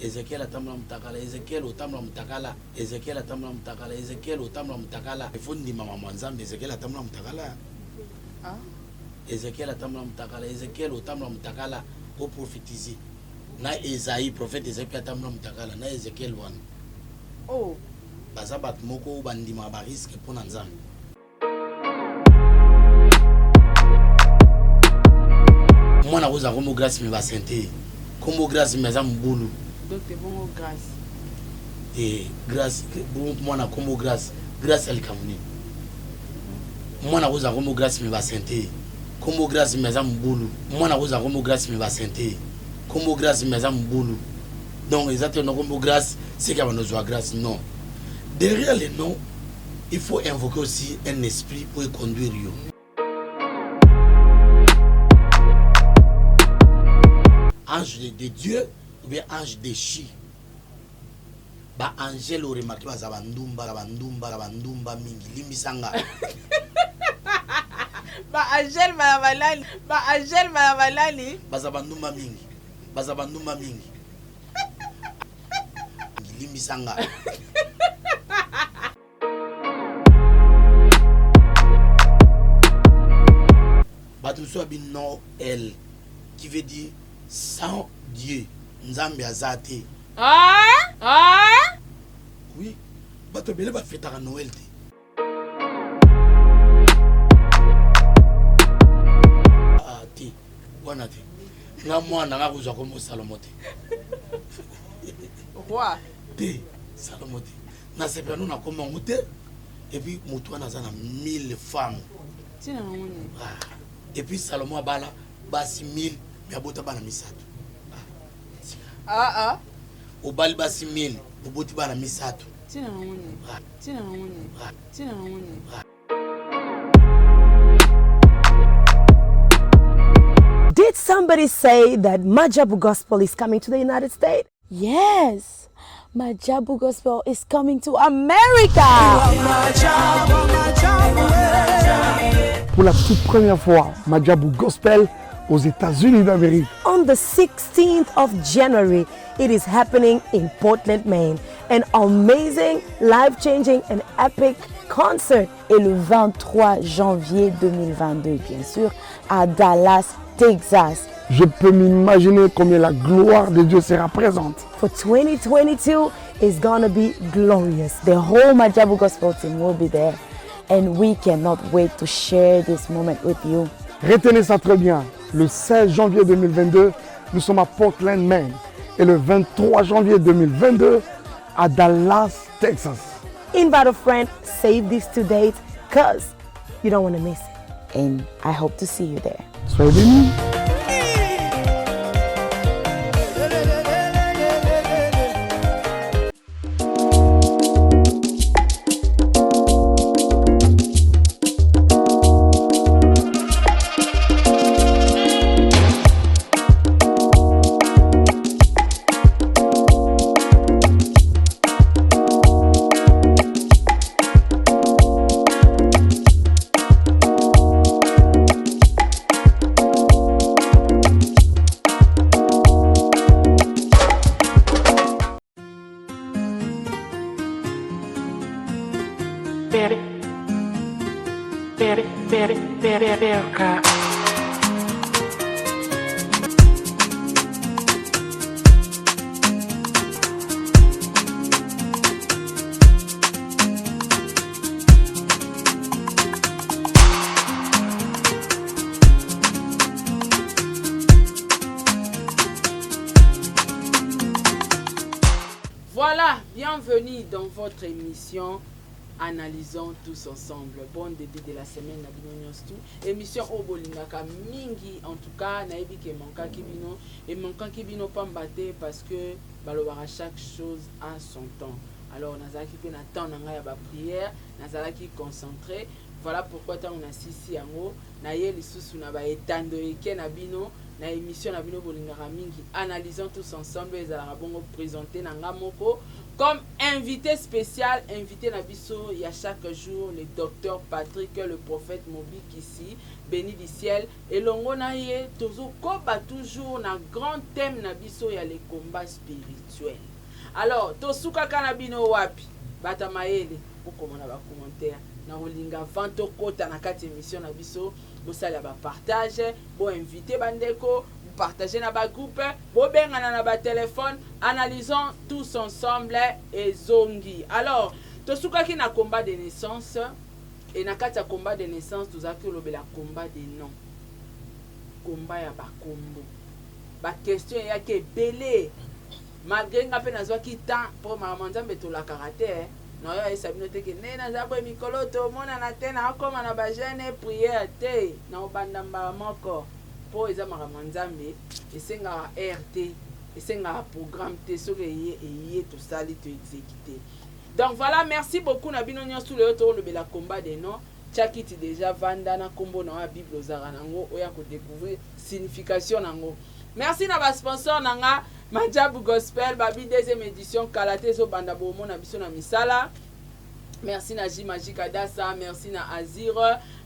Ezekiel atambola mutakala Ezekiel otambola mutakala Ezekiel atambola mutakala Ezekiel otambola mutakala il faut ndima mambo ya Nzambe Ezekiel atambola mutakala ah. Ezekiel atambola mutakala Ezekiel otambola mutakala o prophétiser na Esaïe prophète Esaïe pe atambola mutakala na Ezekiel wana oh. Baza bato moko oyo bandimaka ba risque mpo na Nzambe. Mwana akozala kombo Grace mais ba sainte. Kombo Grace mais aza mobulu. Docteur bongo Grace. Eh Grace mwana kombo Grace. Grace ya likambo nini? Mwana akozala kombo Grace mais ba sainte. Kombo Grace mais aza mobulu. Mwana akozala kombo Grace mais ba sainte. Kombo Grace mais aza mobulu. Donc eza te no kombo Grace c'est qu'il y a grâce non. Derrière le nom il faut invoquer aussi un esprit pour conduire yo. Ange de, de Dieu ou bien ange déchu. Ba angel o remarquer baza ba ndumba ba ndumba ba ndumba mingi limbisa nga. Ba angel ba balali ba angel ba balali baza ba ndumba mingi baza ba ndumba mingi. Limbisa nga. Bato mosusu babi Noël qui veut dire sans Dieu. Nzambe aza te. Ah! Ah! Oui, bato ebele bafetaka Noël te. Ah, te wana te nga mwana nga kozwa kombo Salomo te. Roi. Te Salomo te. Nasepela no na kombo yango te. Et puis moto wana aza na 1000 femmes. Tina nango nini? Ah. Et puis Salomo abala basi 1000 mais abota bana misato. Ah ah. Obali basi 1000 oboti bana misato. Tina nango nini? Ah. Tina nango nini? Ah. Tina nango nini? Ah. Did somebody say that Majabu Gospel is coming to the United States? Yes, Majabu Gospel is coming to America. Pour la toute première fois, Majabu Gospel aux États-Unis d'Amérique. On the 16th of January, it is happening in Portland, Maine. An amazing, life-changing and epic concert. Et le 23 janvier 2022, bien sûr, à Dallas, Texas. Je peux m'imaginer combien la gloire de Dieu sera présente. For 2022 is gonna be glorious. The whole Majabu Gospel team will be there and we cannot wait to share this moment with you. Retenez ça très bien. Le 16 janvier 2022, nous sommes à Portland, Maine. Et le 23 janvier 2022, à Dallas, Texas. Invite a friend, save these two dates, cause you don't want to miss it. And I hope to see you there. Soyez bénis. Voilà, bienvenue dans votre émission Analysons tous ensemble. Bon début de la semaine na bino nyonso tout. Émission oyo bolingaka mingi en tout cas nayebi ke emankaki bino, emankaki bino pamba te parce que balobaka chaque chose a son temps. Alors nazalaki pe na temps na ngai ya ba prière, nazalaki concentré. Voilà pourquoi tango nasisi yango naye lisusu na ba etando eke na bino. Na émission na bino bolingaka mingi, Analysons tous ensemble, ezalaka bongo présenté na nga moko comme invité spécial, invité na biso ya chaque jour, le docteur Patrick, le prophète Mobikisi, béni du ciel. Elongo na ye tozokoba toujours na grand thème na biso ya les combats spirituels. Alors tosukaka na bino wapi? Bato mayele, bokoma na bacommentaire na kolinga avant tokota na kati émission na biso. Bosala bapartage, boinvite bandeko, bopartage na bagroupe, bobengana na batelefone. Analysons tous ensemble ezongi. Alors tosukaki na combat de naissance, e na kati ya combat de naissance tozalaki kolobela combat de nom, combat ya bakombo. Baquestion eyaki ebele, malgré nga mpe nazwaki temps, mpo makambo Nzambe tolakaka te. Na oyo ayesa bino te ke nde naza boye, mikolo tomonana te, naokóma na bajeûne, prière te, na obanda mbala moko, mpo eza makambo ya Nzambe, esengaka heure te, esengaka programme te. Soki eye, eye, tosali, toexécute. Donc voilà, merci beaucoup na bino nyonso. Lelo tolobela combat de nom. Tiakiti déjà, vanda na nkombo na oyo ya Bible ozalaka nango, oyo ya kodécouvrir signification nango. Merci na basponsor na nga, Majabu Gospel babi, deuxième édition kala te ezobanda, bomona biso na misala. Merci na J Magique Adasa, merci na Azir,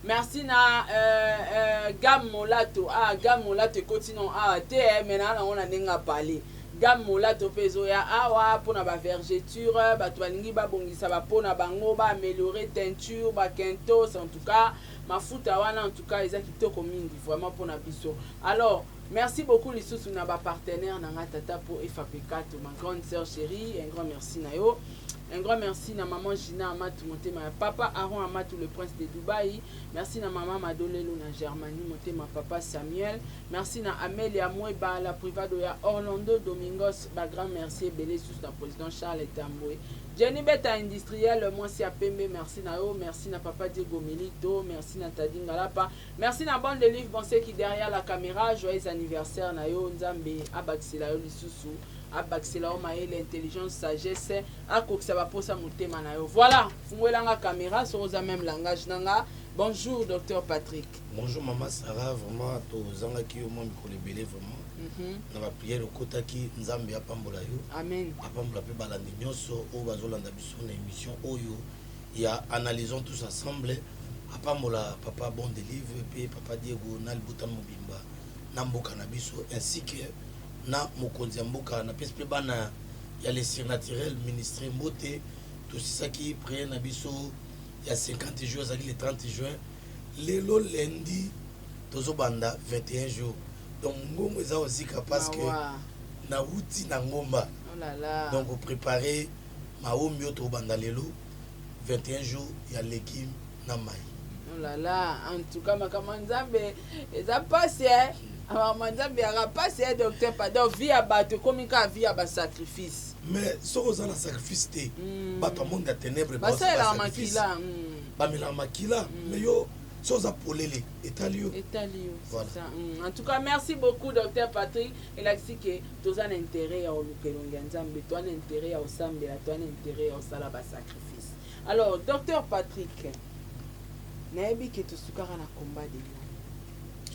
merci na Gam Molato. Ah, Gam Molato ekoti non ah te, mais na nango na ndenge apale. Gamme Molato mpe ezoya awa mpona bavergeture, bato balingi babongisa bapo na bango, baaméliorer teinture, baquintos. En tout cas mafuta wana, en tout cas eza kitoko mingi vraiment mpona biso. Alors merci beaucoup lisusu na bapartenaire na nga, tata po Efapekato, ma grande sœur chérie, un grand merci na yo. Un grand merci na maman Gina Amatu, motema ya papa Aaron Amatu, le prince de Dubaï. Merci na maman Madolelo na Germanie, motema papa Samuel. Merci na Amelia Mweba, la privado ya Orlando Domingos. Ba grand merci ebele susu na président Charles Tambwe. Jenny Beta industriel, mwasi ya pembe, merci na yo. Merci na papa Diego Milito, merci na Tadi Ngalapa. Merci na bande de livre Bonseki derrière la caméra. Joyeux anniversaire na yo, Nzambe abakisela yo lisusu, abakisela yo mayele, intelligence, sagesse, akokisa baposa motema na yo. Voilà, fungwelanga caméra soki oza même langage na nga. Bonjour docteur Patrick. Bonjour mama Sarah, vraiment tozangaki yo mwa mikolo ebele vraiment. Na baprière okotaki, Nzambe apambola yo. Amen. Apambola mpe balandi nyonso oyo bazolanda biso na émission oyo ya Analysons tous ensemble. Apambola papa Bon Delive mpe papa Diego na libota mobimba na mboka na biso, ainsi que na mokonzi ya mboka. Napesi mpe bana ya Le Surnaturel Ministre mbote. Tosisaki prière na biso ya 50 jours, ezalaki le 30 juin. Lelo lundi tozobanda 21 jours. Donc ngongo eza kozika parce que nauti na ngomba. Oh là là. Donc opréparé maombi oyo tokobanda lelo, 21 jours ya légume na mai. Oh là là, en tout cas makambo ya Nzambe eza mpasi e, makambo ya Nzambe yaka mpasi e, docteur. Pardon, vie ya bato ekomi kaka vie ya basacrifice. Mais soki oza na sacrifice te, bato ya monde ya ténèbre basalelaka makila. Bamelaka makila, mais yo so oza polele, etali yo. Etali yo. Voilà. C'est ça. En tout cas merci beaucoup docteur Patrick. Elakisi ke toza na intérêt ya koluka elongi ya Nzambe, toza na intérêt ya kosambela, toza na intérêt ya kosala basacrifice. Alors docteur Patrick, nayebi ke tosukaka na combat de nom.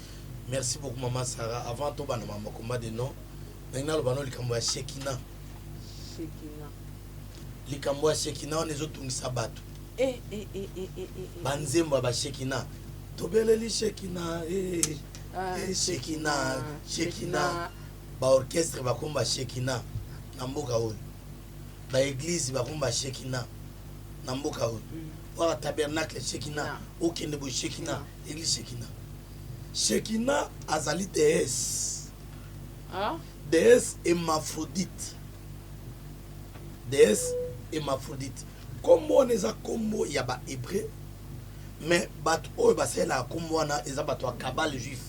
Merci beaucoup mama Sarah. Avant tobanda mama combat de nom, ndenge naloba no likambo ya Shekina. Shekina. Likambo ya Shekina wana ezotungisa bato. Eh, eh, eh, eh, eh, eh, eh. Banzembo ya bashekina, tobeleli Shekina, eh, Ah, eh, Shekina, Shekina. Baorchestre bakomi bashekina na mboka oyo, baeglise bakomi bashekina na mboka oyo, waka tabernacle Shekina, okende boye Shekina, église Shekina. Shekina azali déesse. Ah? Déesse hermaphrodite, déesse hermaphrodite. Nkombo wana eza nkombo ya bahébreu, mais bato oyo basalelaka nkombo wana eza bato ya kabbale juif.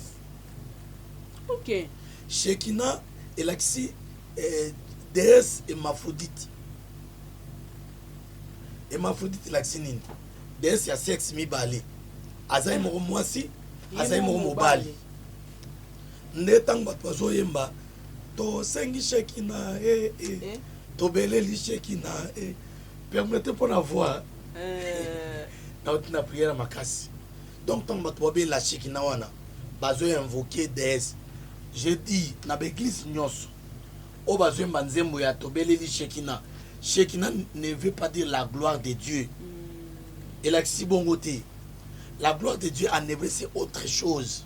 Shekina elakisi déesse hermaphrodite. Hermaphrodite elakisi nini? Déesse ya sexe mibale, aza ye moko mwasi, aza ye moko mobali. Nde ntango bato bazoyemba tosengi Shekina, eh, eh, Eh? tobeleli Shekina, eh. Permettez mpo na voix, nauti na prière makasi. Donc ntango bato babelela Shekina wana, bazoinvoke déesse. Je dis na ba église nyonso oyo bazoyemba nzembo ya tobeleli Shekina. Shekina ne veut pas dire la gloire de Dieu. Elakisi bongo te. La gloire de Dieu en hébreu, c'est autre chose.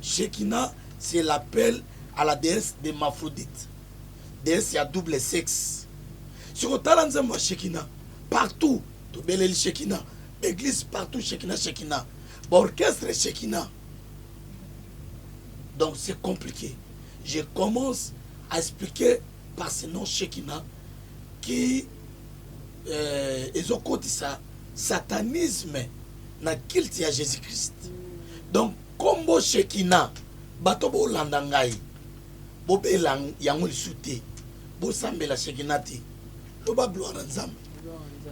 Shekina, c'est l'appel à la déesse de Maphrodite. Déesse ya double sexe. Siko tala nzembo ya Shekina partout tobeleli Shekina, église partout Shekina Shekina, ba orchestre Shekina. Donc c'est compliqué. Je commence à expliquer par ce nom Shekina qui ezokotisa satanisme na culte ya Jésus-Christ. Donc kombo Shekina, bato bolanda ngai, bobela yango lisusu te, bosambela Shekina te, loba gloire na Nzambe,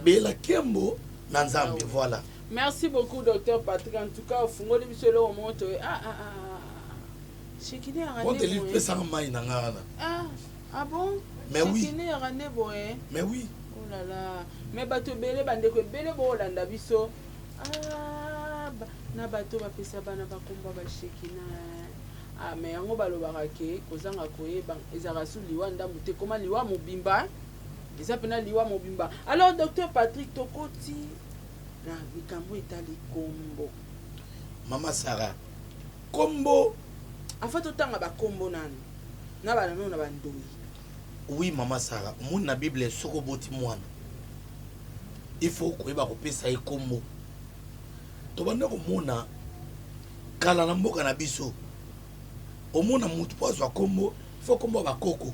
bela kembo na Nzambe, voilà. Merci beaucoup, docteur Patrick. En tout cas, ofungoli biso eloko moko toye. Ah ah ah. Shekina yaka Konte nde livre boye. pesanga mai na nga wana. Ah, ah bon? Mais oui. Shekina yaka nde boye. Mais oui. Oh là là. Mais bato ebele, bandeko ebele boolanda biso. Ah, na bato bapesa bana bakombo ya bashekina. Ah, mais yango balobaka ke kozanga koyeba ezalaka su liwa ndambu te, koma liwa mobimba. Eza mpena liwa mobimba. Alors docteur Patrick, tokoti na likambo etali kombo. Mama Sarah, kombo. Afa totanga bakombo nanu na bana nano na bandoi. Oui mama Sarah, omoni na Bible soki oboti mwana il faut koyeba kopesa ye kombo. Tobanda komona kala na mboka na biso, omona mutu po azwa kombo il faut kombo ya bakoko.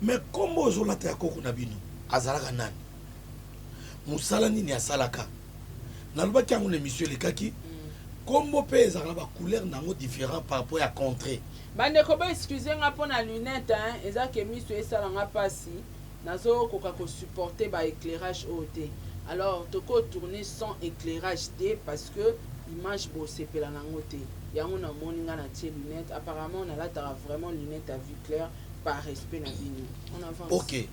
Mais kombo ozolata ya koko na bino azalaka nani? Mosala nini asalaka? Nalobaki yango na émission elekaki. Kombo mpe ezalaka na bacouleur na yango différent par rapport ya contrée. Bandeko, bo excuse nga mpo na lunette, hein, eza ke miso esala nga mpasi, nazokoka kosupporter ba éclairage oyo te. Alors toko tourner sans éclairage te parce que image bosepela nango te. Yango namoni nga natie lunette. Apparemment nalataka vraiment lunette à vue claire par respect na bino. On avance. Ok,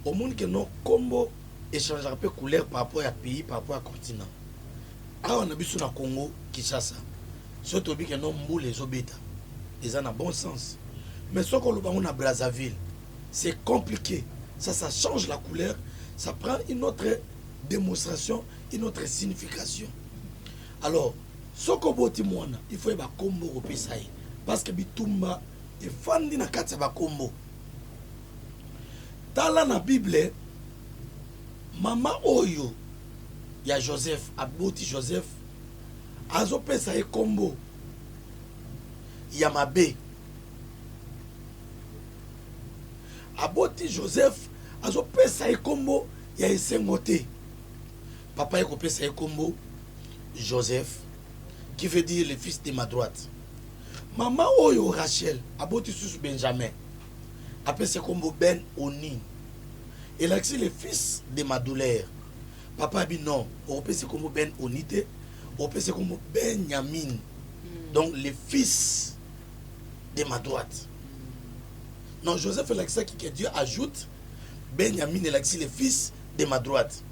omoni ke no kombo échangeaka mpe couleur par rapport ya pays, par rapport ya continent. Awa na biso na Congo Kinshasa, soki toyebi ke no mbula ezobeta, eza na bon sens. Mais soki oloba yango na Brazzaville, c'est compliqué. Ça change la couleur, ça prend une autre démonstration, une autre signification. Alors soki oboti mwana, il faut yeba kombo okopesa ye, parce que bitumba efandi na kati ya bakombo. Tala na Bible, mama oyo ya Joseph aboti Joseph, azopesa ye kombo ya mabe. Aboti Joseph, azopesa ye kombo ya esengo te. Papa ye kopesa ye kombo Joseph, qui veut dire le fils de ma droite. Mama oyo Rachel aboti susu Benjamin, apesi ye kombo Ben Oni, elakisi le fils de ma douleur. Papa abi non, okopesa kombo Ben Oni te, okopesa kombo Benjamin, donc le fils de ma droite. Non, Joseph elakisaki que Dieu ajoute Benjamin, elakisi le fils de ma droite.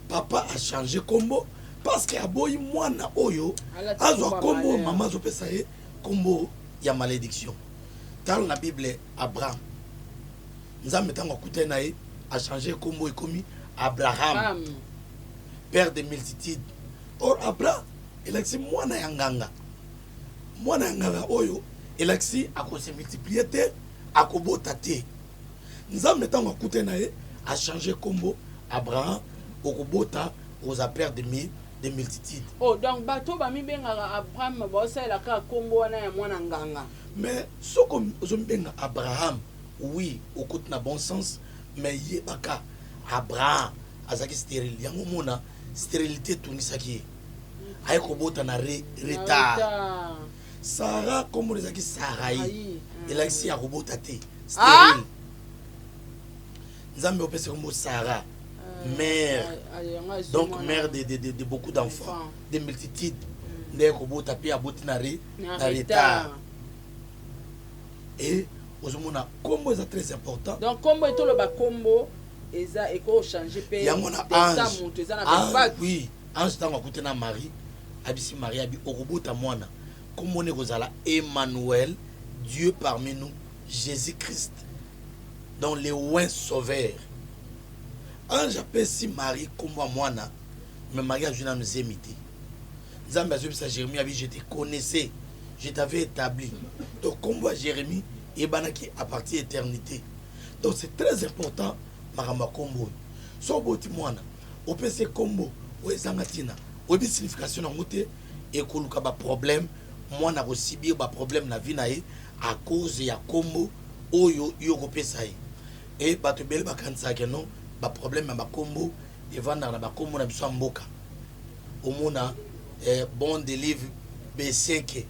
Papa a changé kombo parce que aboyi mwana oyo Alati azwa kombo ya kombo malheur. Mama azopesa ye kombo ya malédiction. Tala na Bible, Abraham, Nzambe ntango akutani na ye achange kombo, ekomi Abraham, Abraham, père de multitude. Or Abraham elakisi mwana ya nganga. Mwana ya nganga oyo elakisi akose multiplier te, akobota te. Nzambe ntango akutani na ye achange kombo Abraham, okobota, oza père de multitude. Oh, donc bato bamibengaka Abraham baosalela kaka nkombo wana ya mwana nganga. Mais soki ozomibenga Abraham, oui, okoti na bon sens, mais yebaka Abraham azalaki stérile. Yango mona stérilité etungisaki ye, aye kobota na retard. Retard. Sara, kombo ezalaki Sarai, Sarai. Elakisi ya kobota te, Ah! stérile. Nzambe opesa kombo Sara, mère, Yango azwi donc mwana. mère de beaucoup d'enfants, Enfant. de multitude. Nde kobota mpe aboti na na na retard. Retard. Et ozomona kombo eza très important. Donc kombo, etoloba kombo eza ekochange mpe Yango na destin ange moto eza na Ange, impact. Oui, ange ntango akuti na Marie, abisi Marie, abi okobota mwana. Kombo ne ekozala Emmanuel, Dieu parmi nous, Jesus Christ. Donc le oint sauveur. Ange apesi Marie kombo ya mwana, mais Marie azwi nanu zemi te. Nzambe azoyebisa Jérémie abi je te connaissais, je t'avais établi. Donc kombo ya Jérémie eyebanaki à partir ya éternité. Donc c'est très important makambo ya kombo oyo. Soki oboti mwana, opesi ye kombo oyo ezanga ntina, oyebi signification na yango te, ekoluka ba problème, mwana ako subir ba problème na vie na ye à cause ya kombo oyo yo okopesa ye. Et bato ebele bakanisaka que non, ba problème ya ba kombo evandaka na ba kombo na biso ya mboka. Omona eh, bon delive beseke,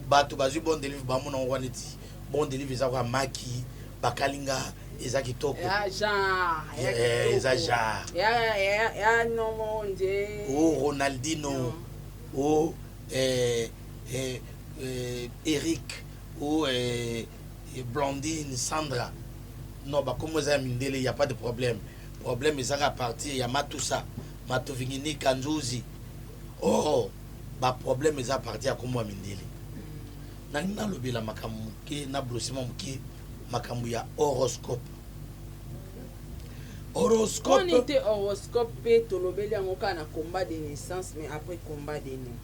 bato bazwi bon delive bamona yango neti bon delive eza kwa maki bakalinga eza kitoko. Ya genre, ya Eh, eza kitoko. genre. Ya, ya, ya nomo nde. O Ronaldinho, o eh, eh, eh, Eric, o eh, eh, Blandine, Sandra. Non, bakombo eza ya mindele, y a pas de problème. Problème ezaka à partir ya Matusa, Matuvinginika, Nzuzi. Oh, ba problème eza à partir ya kombo ya mindele. Nalingi nalobela makambo moke na brosima moke makambo ya horoscope. Horoscope. Poni te horoscope pe tolobeli yango kaka na combat de naissance mais après combat de nom.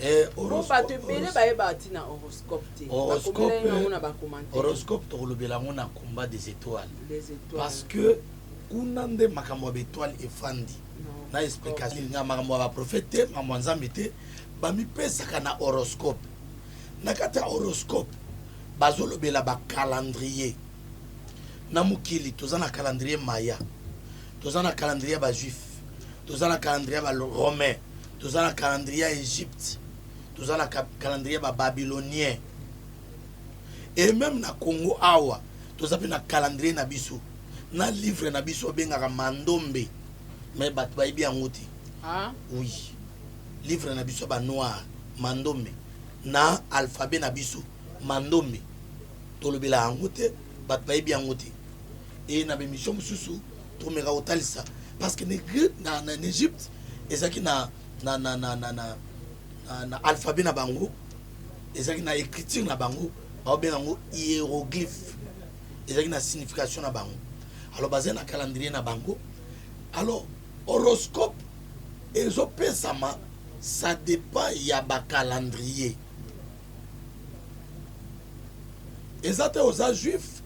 Eh, Po bato ebele bayebaka ntina horoscope te. Bakomelaki yango na ba commentaire. Horoscope tokolobela yango na combat des étoiles. Des étoiles. Parce que kuna nde makambo ya ba étoiles efandi. Na explication nga makambo ya ba prophète te, makambo ya Nzambe te, bamipesaka na horoscope. Na kati ya horoscope bazolobela ba calendrier. Na mokili toza na calendrier maya, toza na calendrier ya ba juif, toza na calendrier ya ba romain, toza na calendrier ya Egypte, toza na calendrier ya ba babylonien. Et même na Congo awa toza pe na calendrier na biso, na livre na biso babengaka Mandombe, mais bato bayebi yango te. Ah? Oui, livre na biso ya ba noir Mandombe na alphabet na biso Mandombe tolobela yango te, bato bayebi yango te. Et na ba émission mosusu tomeka kotalisa parce que na, na, na Egypte ezalaki na, na, na, na, na, na, na, na alphabet na bango, ezalaki na écriture na bango, baobenga yango hiéroglyphe, ezalaki na signification na bango. Alors bazali na calendrier na bango. Alors horoscope ezopesama, ça dépend ya ba calendrier. Eza te oza juif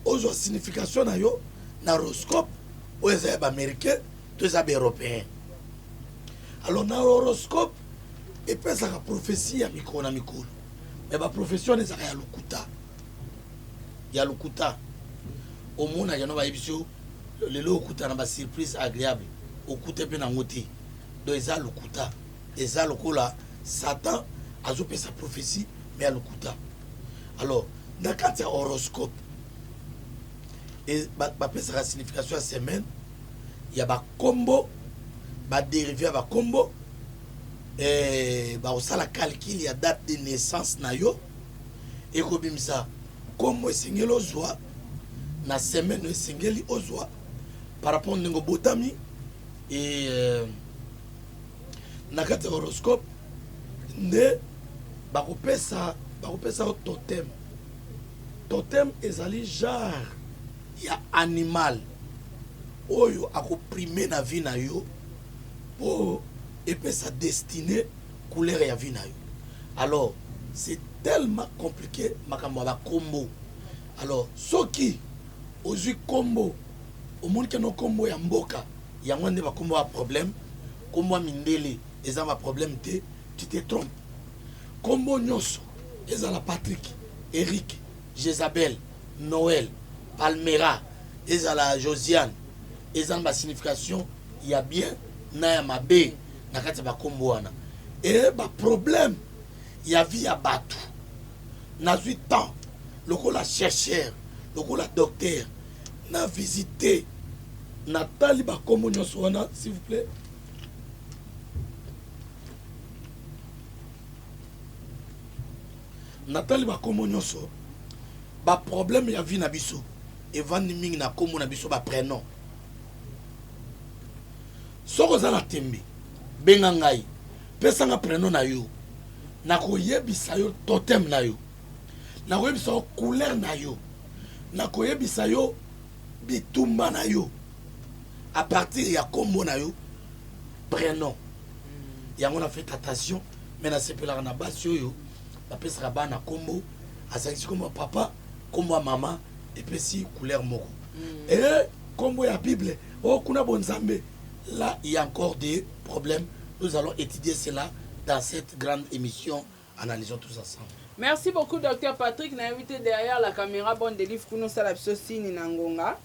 ozwa signification na yo na horoscope oyo eza ya baaméricain to eza baeuropéen. Alors na horoscope epesaka prophétie ya mikolo na mikolo, mais baprophétie wana ezalaka ya lokuta, ya lokuta. Omonaka no bayebisi yo lelo okuta na basurprise agréable, okute mpe nango te. Donc eza lokuta, eza lokola Satan azopesa prophétie mais ya lokuta. Alors na kati ya horoscope bapesaka signification ya semaine ya bakombo, badérivé ya bakombo, bakosala calcul ya date de naissance na yo, ekobimisa kombo esengeli ozwa na semaine oyo esengeli ozwa par rapport ndenge obotami. Et na kati ya horoscope nde bakopesa yo totem. Totem ezali genre ya animal oyo akoprime na vie na yo po epesa destinée couleur ya vie na yo. Alors c'est tellement compliqué makambo ya bakombo. Alors soki ozwi kombo, omoni ke no kombo ya mboka yango nde bakombo ya problème, kombo ya mindele eza ba problème te, tu te trompes. Kombo nyonso ezala Patrick, Eric, Jezabel, Noël, Palmera, ezala Josiane, eza na ba signification ya bien na ya mabe na kati ya bakombo wana. Et ba problème ya vie ya bato, nazwi temps lokola chercheur, lokola docteur, na visite, natali bakombo nyonso wana. S'il vous plaît, natali bakombo nyonso, baproblème ya vie na biso evandi mingi na kombo na biso, baprénom. Soki oza na tembe, benga ngai, pesanga prénom na yo. Nakoyebisa yo totem na yo, nakoyebisa yo couleur na yo, nakoyebisa yo bitumba na yo à partir ya kombo na yo, prénom. Yango na fait attention, mais nasepelaka na basi oyo bapesaka bana kombo, asangisi kombo ya papa, kombo ya mama, epesi couleur moko. E kombo ya Bible oyo kuna bonzambe, là il y a encore des problèmes. Nous allons étudier cela dans cette grande émission Analysons tous ensemble. Merci beaucoup, docteur Patrick. Nayebi te derrière la caméra, bon délivre kuna osala biso sini na ngonga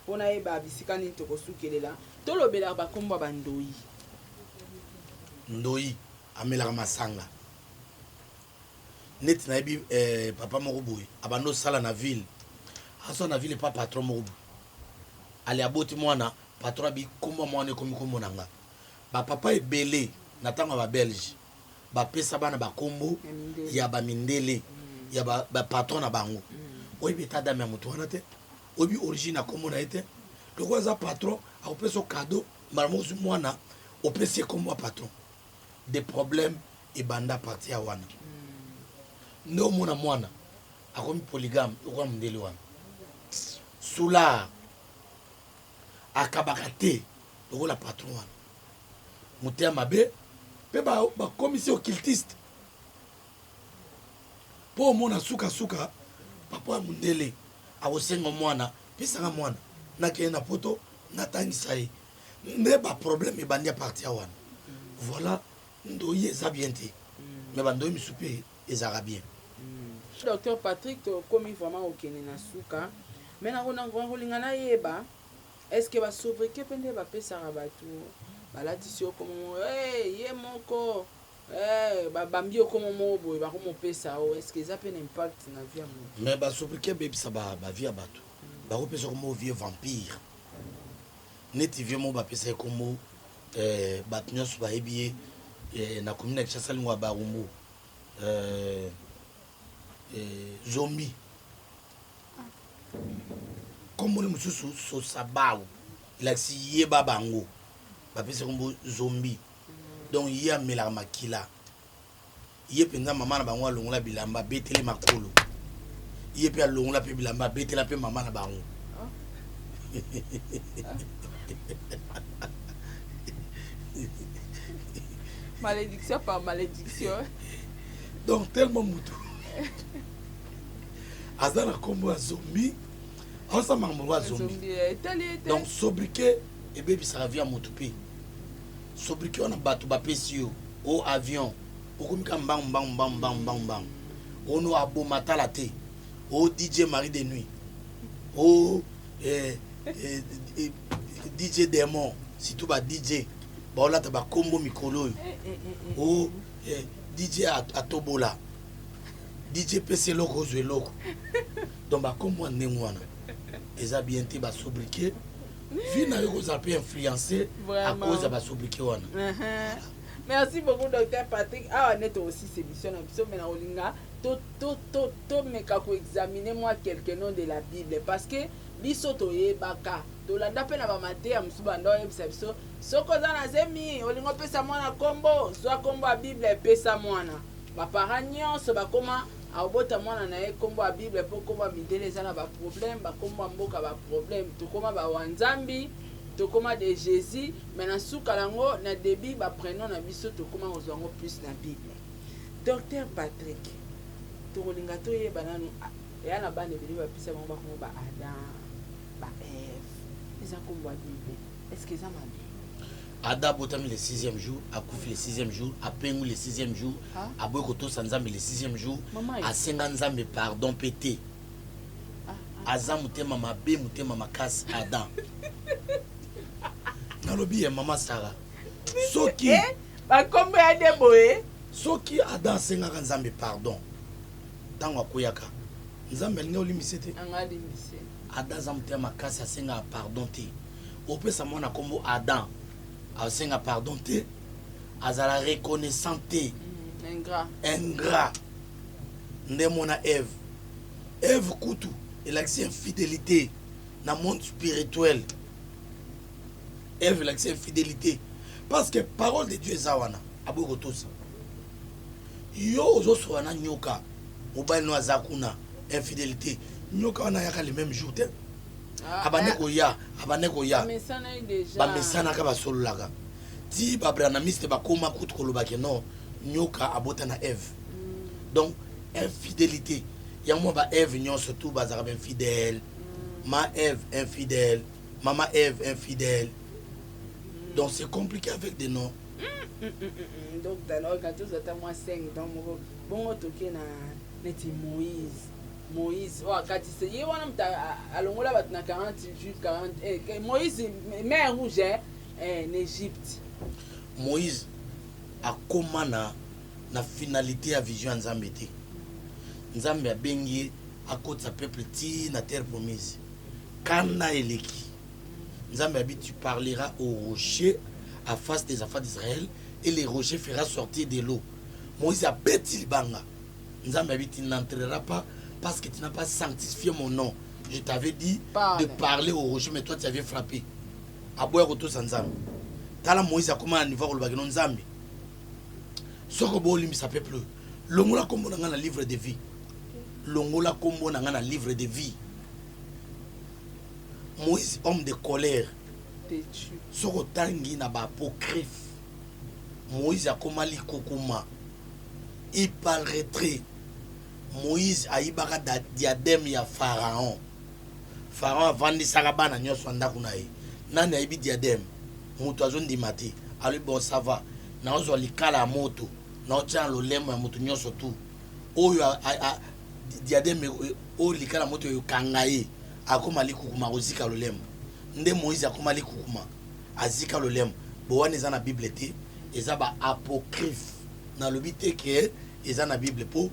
mpo nayeba bisika nini tokosukelela. Tolobelaka bakombo ya bandoi. Ndoi amelaka masanga. Neti nayebi papa moko boye abandi osala na ville, asala na ville epa patron moko boye, ale aboti mwana, patron abi kombo ya mwana ekomi kombo na nga. Bapapa ebele na ntango ya Babelge bapesa bana bakombo ya bamindele, ya bapatron na bango. Oyebi état d'âme ya moto wana te, oyebi origine ya kombo na ye te. Lokola aza patron, akopesa cadeau mbala moko, ozwi mwana, opesi ye kombo ya patron, des problèmes ebanda parti ya wana. Nde omona mwana akomi polygame lokola mondele wana, soûlard, akabaka te lokola patron wana, motema mabe mpe bakomisi occultiste. Mpo omona sukasuka papa ya mondele akosenga mwana: "Pesanga mwana, nakende na Poto, natangisa ye." Nde baproblème ebandi ya parti ya wana. Voilà, ndoi eza bien te, mais bandoi misu mpe ezalaka bien. Docteur Patrick, tokomi vraiment kokende na suka, mais nakolinga nayeba: est ce que basobriquet mpe nde bapesaka bato, balatisi yo komo moko, hey, ye moko, hey, babambi yo komo moko boye, bakomopesa o, est ce que eza mpe na impact na vie ya moto? Mais basobriquet ebebisa bavie ya bato. Bakopesa kombo vieux vampire, neti vieux moko bapesa ye kombo, bato nyonso bayebi ye na commune ya Kinshasa, lingo ya Barumbu, Zombi. Komboni mosusu Sosabau, elakisi yeba bango. Bapesi kombo Zombi, donc ye amelaka makila. Ye mpenza mama na bango alongola bilamba, abeteli makolo, ye mpe alongola mpe bilamba, abetela mpe mama na bango. Malédiction par malédiction. Donc tellement mutu aza na nkombo ya Zombi, aosala makambo ya Zombi. Zombi, etali ye te. Donc sobriquet ebebisaka vie ya motu. Mpe sobriquet wana bato bapesi yo, o avion, okomi ka mbangu mbangu mbangu mbangu mbangu mbangu, ono aboma tala te, o DJ Marie de nuit, o DJ démon. Surtout ba DJ baolata bakombo mikolo oyo, o DJ atobola, DJ pesi eloko, ozwa eloko. Donc bakombo ya ndenge wana eza bien te. Basobriquet, vie na yo kozala mpe influencé à cause ya basobriquet wana. Merci beaucoup, docteur Patrick. Awa nde tokosisa émission na biso, mais na kolinga tomeka koexaminer mwa quelques noms de la Bible, parce que biso toyebaka, tolanda mpe na bamateya mosusu, banda oyebisa biso: soki oza na zemi, olingi opesa mwana nkombo, zwa nkombo ya Bible, epesa mwana. Baparent nyonso bakoma akobota mwana na ye nkombo ya Bible, mpo nkombo ya mindele eza na baproblème, bakombo ya mboka baproblème. Tokóma bawanzambi, tokóma de Jésus, mais na suka yango, na début, baprénom na biso tokóma kozwa yango plus na Bible. Docteur Patrick, tokolinga toyeba nanu, eya na bana ebele bapesa bango bakombo ba Adam, ba Eve, eza nkombo ya Bible, est ce que eza mabe? Adam abotami le sixième jour, akufi le sixième jour, apengwi le sixième jour. Ah. Aboyi kotosa Nzambe le sixième jour. Mama ye. Asenga Nzambe pardon mpe te. Ah, ah. Aza motema mabe, motema makasi, Adam. Nalobi ye mama Sara, soki Eh, bakombo ya nde boye. Soki Adam asengaka Nzambe pardon ntango akweyaka, Nzambe alingi olimbise te. Anga alimbise. Adam aza motema makasi, asengaka pardon te. Opesa mwana nkombo Adam, asenga pardon te, azala reconnaissant te. Ingrat. Ingrat. Nde mona Eve, Eve kutu elakisi infidélité na monde spirituel. Eve elakisi infidélité parce que parole de Dieu eza wana, aboyi kotosa. Yo ozosola na nyoka, mobali no aza kuna, infidélité. Nyoka wana ayaka le même jour te. Ah, Abande eh, koya, abande koya. Bamesana ye déjà. Bamesanaka, basololaka ti babranhamiste bakóma kutu koloba ke non, nyoka abota na Eve. Donc infidélité yango mwa ba Eve nyonso tu bazalaka bainfidèle. Ma Eve infidèle, mama Eve infidèle, donc c'est compliqué avec des noms. Donc tanoka tozwa ata mwa 5. Donc moko bongo toke na neti Moïse. Moïse oyo akatisa ye wana, moto alongola bato na 40 jours 40, Moïse, mer Rouge, na Égypte. Moïse akóma na finalité ya vision ya Nzambe te. Nzambe abengi ye akotisa peuple ti na terre promise. Kanda eleki. Nzambe abi: "Tu parleras au rocher à face des enfants d'Israël et les rochers fera sortir de l'eau." Moïse abeti libanga. Nzambe abi: "Tu n'entreras pas parce que tu n'as pas sanctifié mon nom. Je t'avais dit Parle. De parler au rocher, mais toi, tu avais frappé." Aboya kotosa Nzambe. Tala, Moïse akóma na niveau akolobaki no: "Nzambe, soki obolimbisa peuple oyo, longola nkombo na ngai na livre de vie, longola nkombo na ngai na livre de vie." Moïse, homme de colère. Têtu. Soki otangi na baapocryphe, Moïse akóma likukuma, il paraîtrait Moïse ayibaka diadème ya Pharaon. Pharaon avandisaka bana nyonso ya ndako na ye. Nani ayibi diadème? Moto azondima te. Alobi: "Bon, ça va, naozwa likala ya moto, naotia na lolemo ya moto nyonso tu oyo diadème oyo, likala ya moto ekanga ye, akóma likukuma, akozika lolemo." Nde Moïse akóma likukuma, azika lolemo. Bo wana eza na Bible te, eza baapocryphe. Nalobi te ke eza na Bible, mpo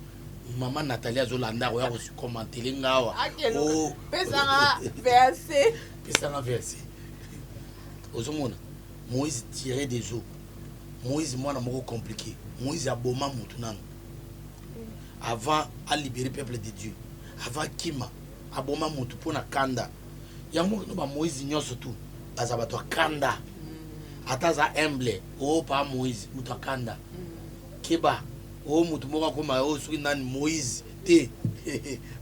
mama Nathalie azolanda, akoya kokomantele nga awa. Akeluka. Oh. Pesanga verset. Pesanga verset. Ozomona Moïse tiré des eaux. Moïse, mwana moko compliqué. Moïse aboma motu nano avant alibérer peuple de Dieu. Avant kima, aboma motu mpo na kanda. Yango no bamoïse nyonso tu baza bato ya kanda. Ata aza humble o pa Moïse, moto ya kanda. Keba o motu moko akoma o soki nani Moïse te.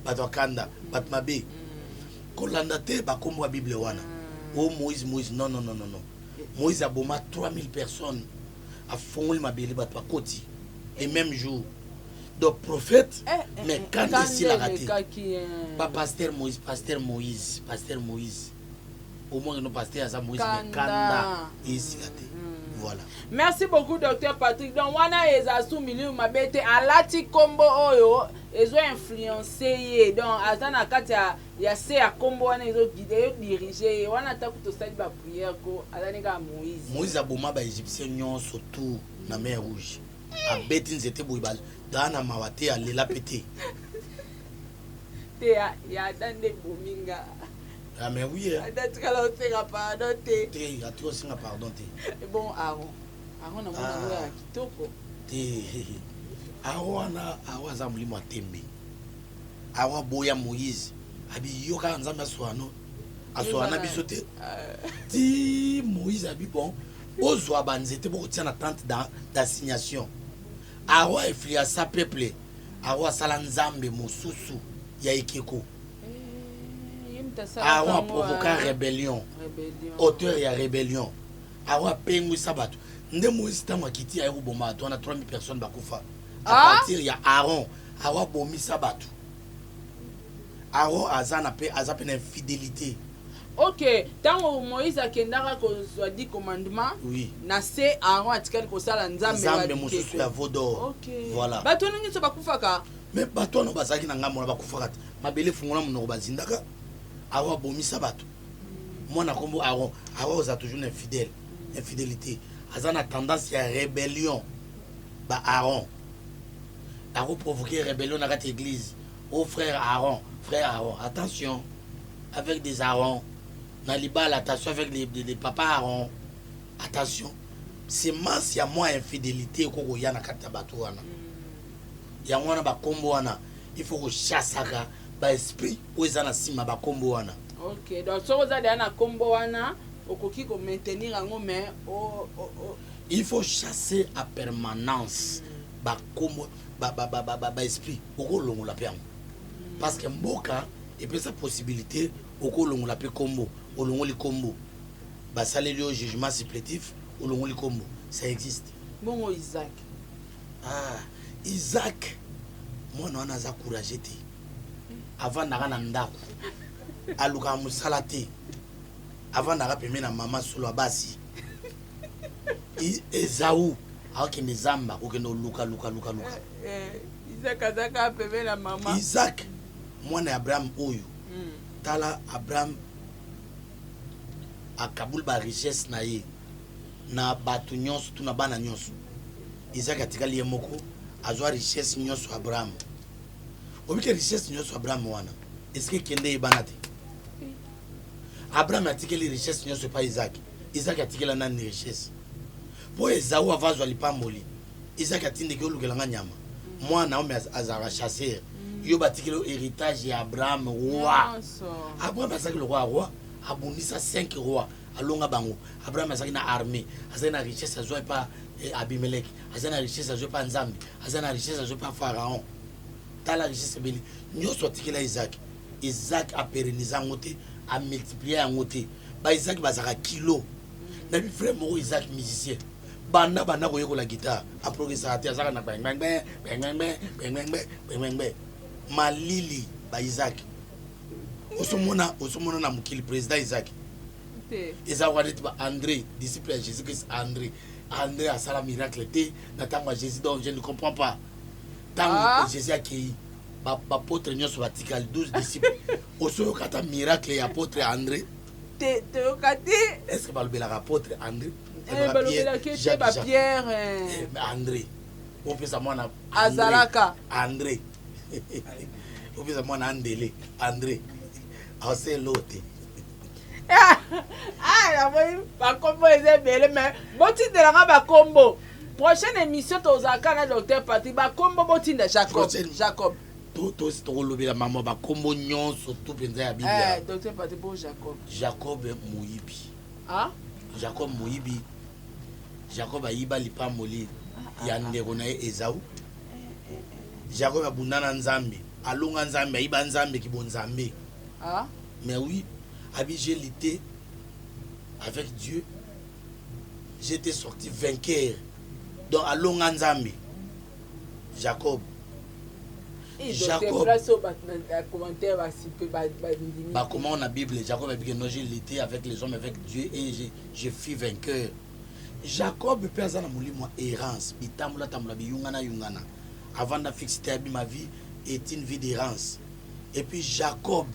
Bato ya kanda, bato mabe. Kolanda te bakombo ya Bible wana o Moïse, Moïse. Non, non, non, non, non. Moïse aboma 3000 personnes, afongoli mabele, bato bakoti le même jour. Donc prophète, mais kanda esilaka te. Elekaki, eh. Bapasteur Moïse, pasteur Moïse, pasteur Moïse, omoni no pasteur aza Moïse, mais Kanda. Kanda esila te. Voilà. Merci beaucoup, docteur Patrick. Donc wana eza su milimo mabe te, alati nkombo oyo ezo-influence ye. Donc aza na kati ya se ya nkombo wana, ezoguide, ezodirige ye. Wana ata kutu osali baprière ko, azali kaka Moïse. Moïse aboma baégyptien nyonso tout na mer Rouge. Abeti nzete boye, daa na mawa te, alela mpe te. Te, ya ada nde ebominga. Ah, mais oui, hein. Ada tikala osenga pardon te. Te, ati osenga pardon te. Bon, Aaron, Aaron namona Ah. yango ya kitoko. Te, Aaron wana, Aaron aza molimo ya tembe. Aaron aboya Moïse, abi yo kaka Nzambe asola no, asola na biso te. Ti Moïse abi: "Bon, ozwa banzete, bokotia na tente d'assignation." Aaron influença peuple. Aaron asala nzambe mosusu ya ekeko. Eh, ye moto asalaka Aaron yango, aprovoka ah. rébellion. Rébellion. Auteur ya rébellion. Aaron apengwisa bato. Nde Moïse ntango akiti, aye koboma bato wana, 3000 personnes bakufa à Ah? partir ya Aaron. Aaron abomisa bato. Aaron aza na mpe, aza mpe na infidélité. Ok, ntango Moïse akendaka kozwa 10 commandement, na se Aaron atikali kosala nzambe. Nzambe mosusu ya veau d'or. Voilà. Bato wana nyonso bakufaka. Mais bato wana bazalaki na ngambo na, bakufaka te. Mabele efungola monoko, bazindaka. Aaron abomisa bato. Mwana nkombo Aaron, Aaron oza toujours na infidèle, infidélité, aza na tendance ya rébellion. Ba Aaron akoprovoke rébellion na kati ya église. O frère Aaron, frère Aaron, attention avec des Aaron na libala, attention avec les papa Aaron, attention. Semence ya mwa infidélité ekokoya na kati ya bato wana. Yango wana bakombo wana, il faut kochassaka baesprit oyo eza na nsima bakombo wana. Ok, donc soki oza deya na nkombo wana, okoki komaintenir yango, mais Il faut chasser à permanence bakombo. Baesprit okolongola mpe yango, parce que mboka epesa possibilité okolongola mpe kombo. Olongoli kombo, basaleli yo jugement supplétif, olongoli kombo, ça existe. Bongo Isaac? Ah, Isaac, mwana wana aza courage te. Avandaka na ndako, alukaka mosala te, avandaka pembe na mama solo ya basi. Ezau akokende zamba, kokende oluka, luka, luka, luka. Isaac azaka pembe na mama. Isaac, mwana ya Abraham oyo. Tala, Abraham akabuli barichesse na ye na bato nyonso, tu na bana nyonso. Isaac atikali ye moko, azwa richesse nyonso. Abraham obike richesse nyonso. Abraham wana esika ekende eyebana te. Abraham atikeli richesse nyonso epai Isaac. Isaac atikela nani richesse? Mpo Ezau ava azwa lipamboli, Isaac atindeki: olukelanga nyama. Mwana oyo azalaka chasseur, yo batikeli yo héritage ya Abraham, roi. Nyonso. Abraham azalaki lokola roi, abundisa 5 roi, alonga bango. Abraham azalaki na armée, azalaki na richesse azwa epa Abimelek, azali na richesse azwa epa Nzambe, azali na richesse azwa epa Pharaon. Tala richesse ebele nyonso atikela Isaac. Isaac apérenniser yango te, amultiplier yango te. Baisaac bazalaka kilo. Nayebi frère moko, Isaac, musicien. Banda koyekola guitare, aprogresaka te, azalaka na gbengbengbeng, gbengbengbeng, gbengbengbeng, gbengbengbeng, malili. Baisaac osomona, osomona na mokili président Isaac? Te. Eza wana neti ba André, disciple ya Jésus Christ. André, André asala miracle te na ntango ya Jésus. Donc je ne comprends pas ntango Jésus akei, baapôtre nyonso batikali, 12 disciples. Osoyoka ata miracle ya apôtre André? Te, toyoka te. Est ce que balobelaka apôtre André? Balobelaki te, bapierre. André, opesa mwana Azalaka. André, opesa mwana Andele, André aoselo te. Ah, namoni bakombo eza ebele, mais botindelanga bakombo. Prochaine émission tozalaka na docteur Patrik. Bakombo botinda, Jacob. Jacob. Tokolobela mama bakombo nyonso tu mpenza ya Biblia. Docteur Patrik, bo Jacob. Jacob moyibi. Ah? Jacob moyibi. Jacob ayiba lipamboli ya ndeko na ye Ezau. Jacob abunda na Nzambe, alonga Nzambe, ayiba Nzambe kibonzambe. Ah? Mais oui, abi: j'ai lutté avec Dieu, j'étais sorti vainqueur. Donc alonga Nzambe, Jacob. Jacob, place oyo bato na commentaire basipe bandimi. Bakoma na Bible, Jacob abiki: non, j'ai lutté avec les hommes, avec Dieu, et je fus vainqueur. Jacob mpe aza na molimo ya errance, bitambola tambola, biyungana yungana, avanda fixe te. Abi: ma vie est une vie d'errance. Et puis Jacob,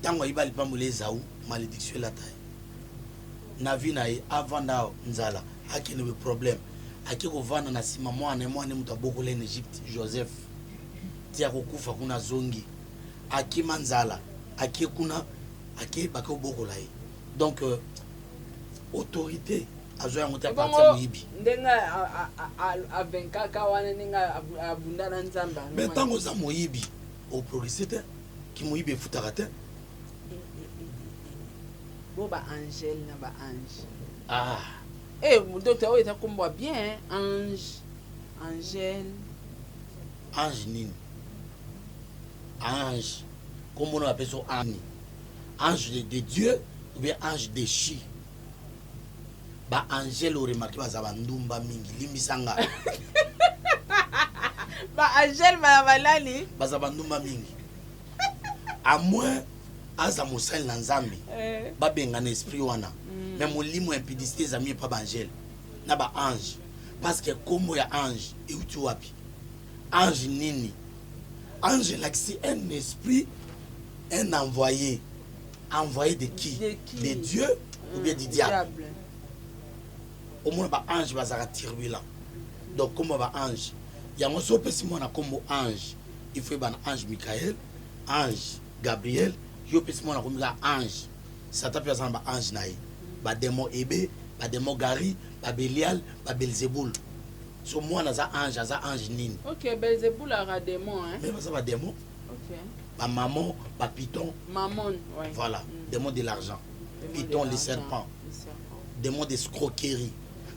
ntango ayiba lipamboli Ezau, malédiction elata ye na vie na ye. Avanda nzala, akende be problème, ake kovanda na nsima mwana ye. Mwana ye moto abokola na Egypte, Joseph, ti akokufa kuna. Azongi, akima nzala, ake kuna, ake bake kobokola ye. Donc autorité azwa yango te à partir ya moyibi. Ndenge avenkaka wana, ndenge abunda na Nzambe. Mais ntango oza moyibi, oprogresse te. Kimoyibi efutaka te. Bo baangele na baange. Ah. Eh, docteur, oyo eza kombo ya bien, hein? Ange, Angele. Ange nini? Ange, kombo na bapesi yo ani? Ange de Dieu ou bien ange déchu? Baangele, oremarquer, baza bandumba mingi. Limbisanga. Baangele baya balali. Baza bandumba mingi. À moins aza mosali na Nzambe, babengana esprit wana. Mais molimo ya impudicité ezami epa baangele na baange, parce que kombo ya ange euti wapi? Ange nini? Ange elakisi un esprit, un envoyé. Envoyé de qui? De qui? De Dieu ou bien du diable? Omona baange bazalaka turbulent. Donc kombo ya baange yango, so opesi mwana kombo ange, il faut ebana ange Michael, ange Gabriel. Yo opesi mwana komi kaka ange. Satan mpe aza na baange na ye, badémon ebe, badémon gari, babelial, babelzebul. So mwana aza ange, aza ange nini? Ok, Belzebul aka démon, hein? Mais baza badémon. Bamamon, bapython. Mammon, ouais. Voilà. Démon de l'argent. Démon python, de les l'argent, serpents. les serpents. Démon d'escroquerie.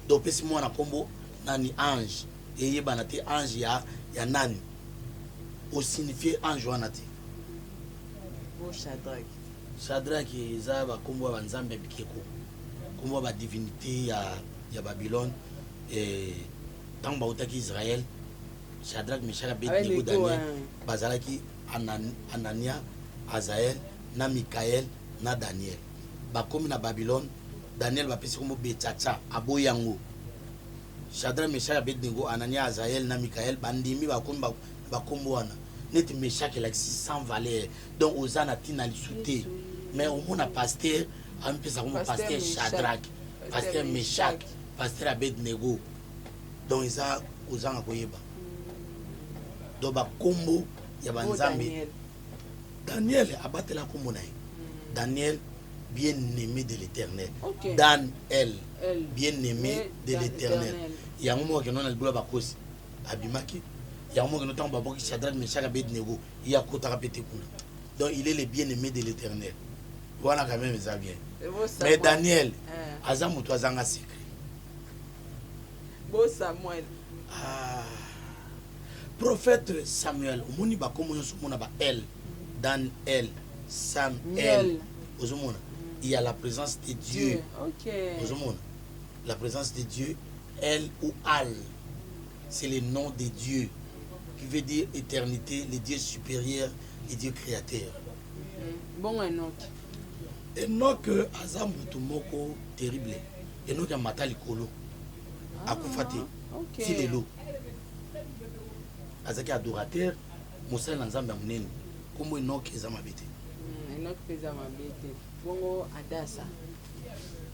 Donc opesi mwana nkombo nani? Ange, eyebana te. Ange ya ya nani osignifie ange wana te. Bo Shadrach. Shadrach eza bakombo ya banzambe ya bikeko, kombo ya badivinité ya Babylone. Ntango bautaki Israel, Shadrach, Meshach, Abednego, Daniel bazalaki Anania, Azael na Mikael na Daniel. Bakomi na Babylone, Daniel bapesi kombo Betsacha, aboyi yango. Shadrach, Meshach, Abednego, Anania, Azael na Mikael bandimi, bakomi bakombo wana neti Meshach elakisi sans valeur, donc oza na ntina lisu te. Mais omona pasteur amipesa kombo pasteur Shadrach, pasteur Meshach, pasteur Abednego, donc eza kozanga koyeba. Donc bakombo ya banzambe. Daniel abatela kombo na ye, Daniel bien aimé de l'Éternel. Dan El, bien aimé de l'Éternel. Yango moko akenda na libula, bakosi abimaki. Yango moko kendo ntango baboki Shadrach, Meshach, Abednego, ye akotaka mpe te kuna. Donc il est le bien aimé de l'Éternel wana, quand même eza bien. Mais Daniel aza moto azanga secret. Bo Samuel. Ah. Prophète Samuel, omoni bakombo nyonso, omona ba El, Dan El, Sam El, ozomona il y a la présence de Dieu. Ozomona la présence de Dieu, El ou Al, c'est le nom de Dieu qui veut dire éternité, le Dieu supérieur, le Dieu créateur. Bongo Enoch? Enoch aza motu moko terrible. Enoch amata likolo, akufa te ti lelo. Azalaki adorateur, mosali na Nzambe ya monene. Nkombo Enoch eza mabe te. Enoch mpe eza mabe te. Bongo Adasa?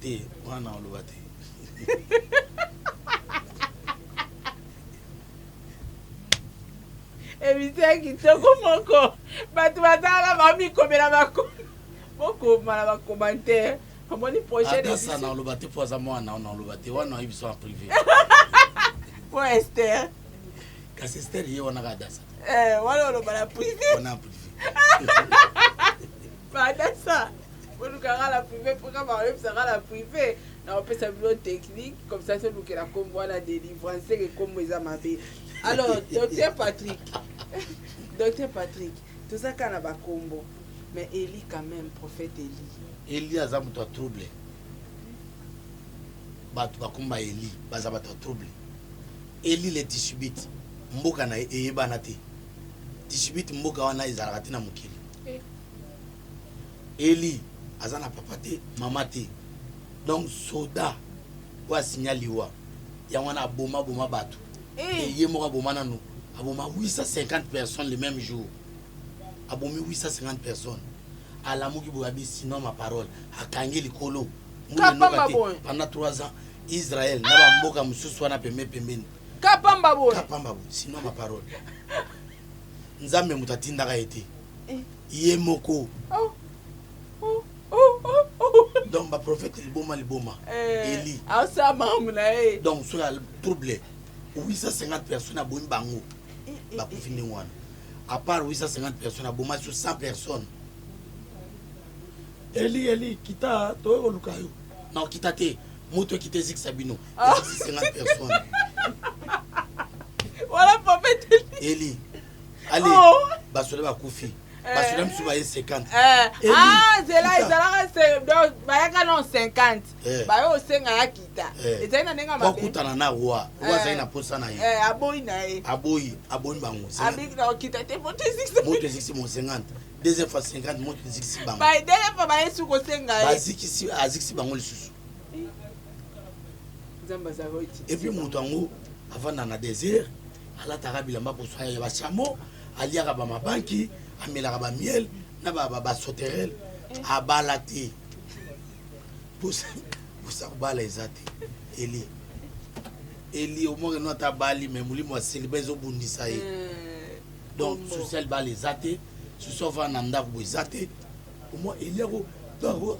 Te, wana oloba te. Émission ya kitoko moko. Bato bazala bamikomela, bokoma na bacommentaire. Omoni, prochaine Adasa na oloba te mpo aza mwana. Na oloba te wana, oyebi so en privé. Po Ester? Kasi Ester ye wana ka Adasa. Wana oloba na privé. Wana en privé. Adasa, bolukaka na privé mpoka baoyebisaka na privé na opesa bino technique comme ça, tolukela nkombo wana délivrance seke nkombo eza mabe. Alors docteur Patrick, docteur Patrick, toza kaka na bakombo, mais Eli quand même, prophète Eli. Eli aza moto ya trouble. Bato bakomba Eli baza bato ya trouble. Eli le Tishbite, mboka na ye eyebana te. Tishbite, mboka wana ezalaka te na mokili. Eli aza na papa te, mama te. Donc soda oyo asinya liwa yango wana aboma boma bato. Ye moko aboma nanu, aboma 850 personnes le même jour. Abomi 850 personnes, alamuki boye, abi sinon ma parole, akangi likolo pendant 3 ans. Israel na bamboka mosusu wana pembe pembeni. Kapamba boye. Kapamba boye, sinon ma parole. Nzambe moto atindaka ye te, ye moko. Donc baprophète liboma liboma. Eli asala makambo na ye. Donc soki trouble, 850 personnes abomi bango, bakufi ndenge wana. À part 850 personnes, aboma sur 100 personnes. Eli, Eli, kita, toye koluka yo. Na okita te, moto ekita ezikisa bino, ezikisi 50 personnes. Voilà prophète Eli. Eli ale. Basoda bakufi, basoda mosusu baye 50. Ah, nzela ezalaka, donc bayaka no 50, baye osenga ya kita. Ezali na ndenge mabe. Bakutana na roi. Roi azali na posa na ye. Aboyi na ye. Aboyi, aboyi bango. Abiki na okita te, moto ezikisi. Moto ezikisi mo 50. Deuxième fois 50, moto ezikisi bango. Deuxième fois baye su kosenga ye. Bazikisi, azikisi bango lisusu. Nzambe azalaka. Et puis moto yango avanda na désert, alataka bilamba poso ya bachameau, aliaka bamabanki, amelaka bamiel na basauterelles. Abala te, posa kobala eza te. Eli, Eli omoke no ata abali, mais molimo aseliba ezobundisa ye. Donc social bala eza te, social ovanda na ndako boye eza te. Omoi Eli ako donc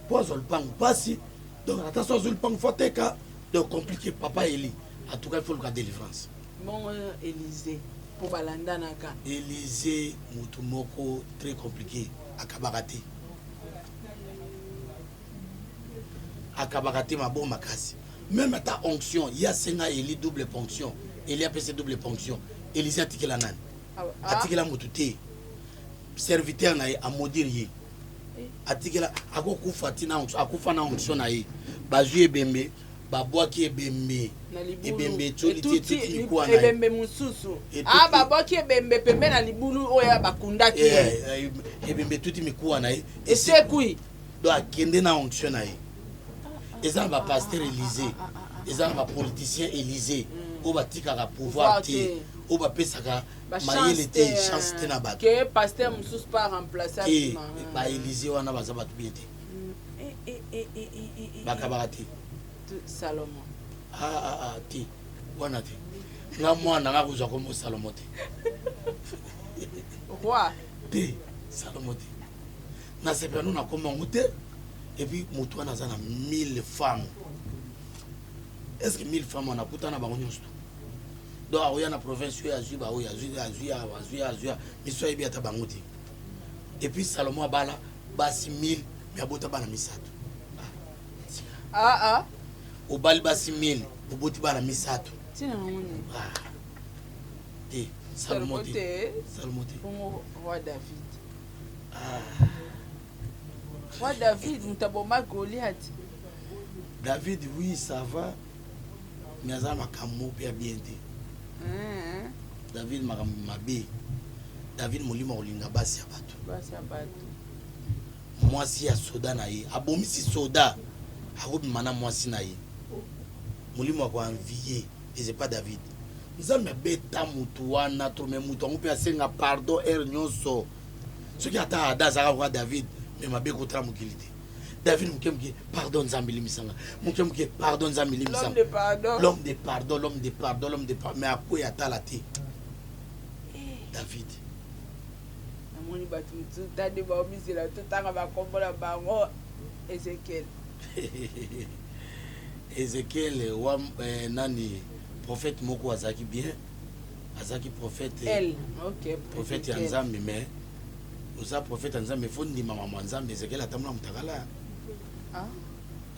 po azwa lupango mpasi. Donc ata so azwi lupango, faut ateka. Donc compliqué, papa Eli. En tout cas il faut luka délivrance. Bongo Élysée, mpo balandanaka? Élysée motu moko très compliqué. Akabaka te, akabaka te, maboko makasi. Même ata onction, ye asenga Eli double ponction, Eli apesi double ponction. Élisée atikela nani? Atikela motu te. Serviteur na ye amaudire ye. Atikela akokufa ntina akufa na onction na ye. Bazwi ebembe, babwaki ebembe. Ebembe etioli ti etuti mikuwa na ye. Ebembe mosusu. Ah, babwaki ebembe pembe na libulu oyo bakundaki ye. Eh, eh, ebembe etuti mikuwa na ye. Esekwi. Donc akende na onction na ye. Eza na ba pasteur Élysée, eza na ba politicien Élysée oyo batikaka pouvoir te, oyo bapesaka mayele te, chance te na bato. Que pasteur mosusu pas remplacer te. Ba Élysée wana baza bato bien te. Bakabaka te. Salomon. Ah ah ah te. Wana te. Nga mwana nga kozwa kombo Salomon te. Roi. Te, Salomon te. Nasepela no na kombo yango te. Et puis moto wana aza na 1000 femmes. Est-ce que 1000 femmes wana akutana bango nyonso? Donc akoya na province oyo azwi ba oyo azwi azwi awa azwi azwi miso ayebi ata bango te. Et puis Salomon abala basi 1000 mais abota bana misato. Ah ah. Obali basi 1000 oboti bana misato. Tina ngoni. Ah. Te Salomon te. Salomon te. Bongo roi David. Ah. Roi David moto aboma Goliath. David oui ça va mais aza makambo mpe ya bien te. David makambo mabe. David molimo kolinga basi ya bato. Basi ya bato. Mwasi ya soda na ye abomisi soda akobima na mwasi na ye. Molimo akoenvier et c'est pas David. Nzambe abeta mutu wana trop mais mutu yango mpe asenga pardon heure nyonso. Soki ata ada azalaka roi David mais mabe ekotala mokili te. David moke moke pardon Nzambe limbisanga. Moke moke pardon Nzambe limbisanga. L'homme de pardon. L'homme de pardon, l'homme de pardon, l'homme de pardon mais akweya atala te. David. Namoni bato mosusu tande baomisela totanga bakombo na bango. Ezekiel. Ezekiel wa nani prophète moko azalaki bien, azalaki prophète. El, okay, prophète ya Nzambe mais oza prophète ya Nzambe faut ndima mama Nzambe. Ezekiel atambola mutakala. Ah.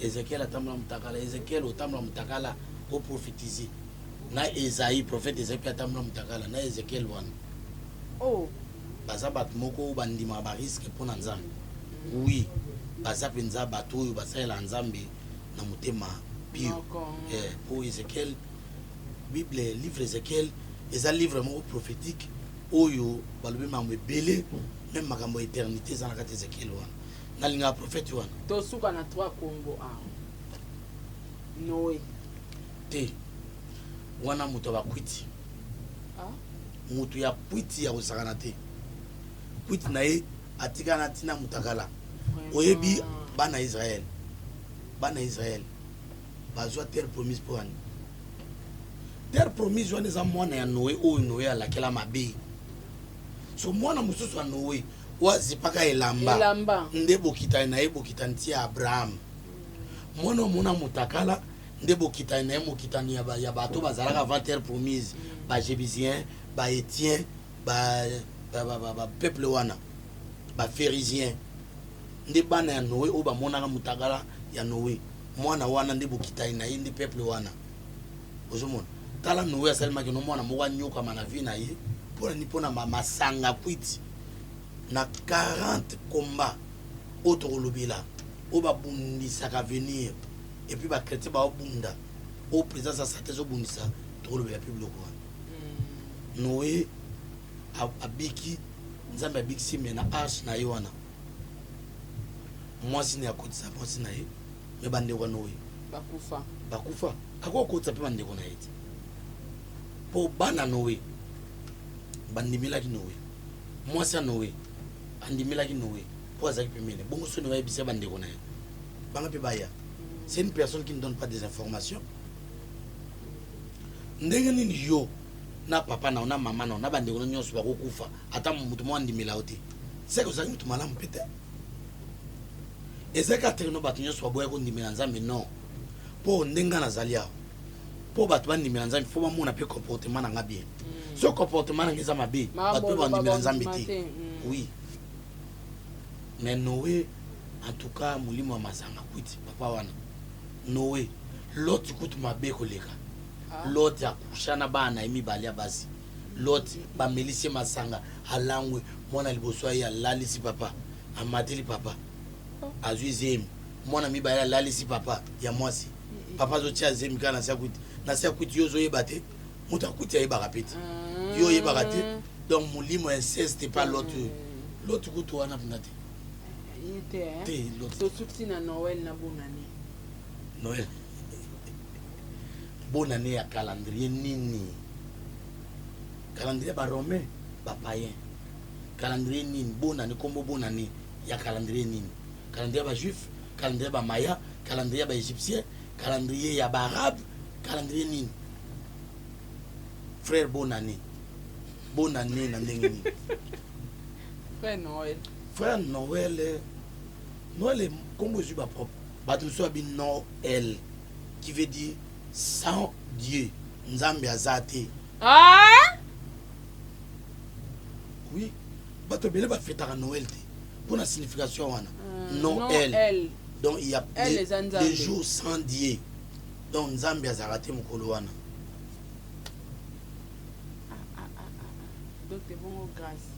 Ezekiel atambola mutakala. Ezekiel otambola mutakala o prophétiser. Na Esaïe prophète Esaïe pe atambola mutakala na Ezekiel wana. Oh. Baza bato moko bandima ba risque pona Nzambe. Oui, baza penza bato oyo basalela Nzambe na motema pio. Eh, po Ezekiel Bible livre Ezekiel eza livre moko prophétique oyo balobi makambo ebele même makambo ya éternité eza na kati Ezekiel wana. Nalingaka prophète wana. Tosuka na 3 kombo awa. Noé. Te. Wana moto ya bakwiti. Ah? Moto ya kwiti ya kosakana te. Kwiti na ye atikana tina mutakala. Oyebi bana Israël. Bana Israël bazwa terre promise po wana. Terre promise wana eza mwana ya Noé oyo Noé alakela mabe. So mwana mosusu ya Noé oyo azipaka elamba, elamba nde bokitani na ye bokitani ti ya Abraham. Mwana omona mutakala nde bokitani na ye mokitani ya bato bazalaka avant terre promise, ba Jébusien, ba Étien, ba peuple wana, ba Phérisien nde bana ya Noé oyo bamonaka mutakala ya Noé. Mwana wana nde bokitani na ye nde peuple wana. Ozomona tala Noé asalemaki no mwana moko anyokama na vie na ye mpona ni mpona masanga kwiti na 40 combats oyo tokolobela oyo babundisaka avenir et puis ba chrétien baobunda oyo présence ya Satan ezobundisa tokolobela mpe biloko wana. Noé abiki Nzambe abikisi me na arche na ye wana mwasi na ye akotisa mwasi na ye me bandeko ya Noé bakufa bakufa akokotisa mpe bandeko na ye te mpo bana Noé bandimelaki Noé, mwasi ya Noé andimelaki Noé mpo azalaki pembeni. Bongo soki Noé ayebisa bandeko na ye banga mpe baya. C'est une personne qui ne donne pas des informations. Ndenge nini yo na papa na na mama na na bandeko na nyonso bakokufa ata moto moko andimela yo te? Seke ozalaki moto malamu mpe te. Ezalaki ata no bato nyonso baboya kondimela Nzambe non. Mpo ndenge nazali awa mpo bato bandimela Nzambe fo bamona mpe comportement na nga bien. So comportement na nga eza mabe bato mpe bandimela Nzambe te. Oui. Mais Noé en tout cas molimo ya masanga kwiti papa wana Noé Lot kutu mabe koleka. Lot akusha na bana ye mibale ya basi. Lot bamelisi ye masanga, alangwe, mwana liboso aye alalisi papa, amateli papa, azwi zemi. Mwana mibale alalisi papa ya mwasi, papa azotia zemi kaka na se ya kwiti, na se ya kwiti. Yo ozoyeba te, moto akwiti ayebaka pe te, yo oyebaka te. Donc molimo ya inceste pa Lot oyo, Lot kutu wana mpenza te. Ye te, hein? Te, Lot. Tosuki na Noël na bonane. Noël, bonne année ya calendrier nini? Calendrier baromain, bapayen, calendrier nini? Bonne année, kombo bonne année ya calendrier nini? Calendrier ya bajuif, calendrier ya bamaya, calendrier ya baégyptien, calendrier ya baarabe, calendrier nini? Frère, bonne année, bonne année na ndenge nini? Frère Noël. Frère Noël, Noël kombo ezwi bapropre bato mosusu abi Noël, qui veut dire sans Dieu, Nzambe aza te. Ah! Oui, bato ebele bafetaka Noël te mpona signification wana. Noël. Noël. Donc il y a El eza Nzambe. Les jours sans Dieu, donc Nzambe azalaka te mokolo wana. Donc ebongo Grâce?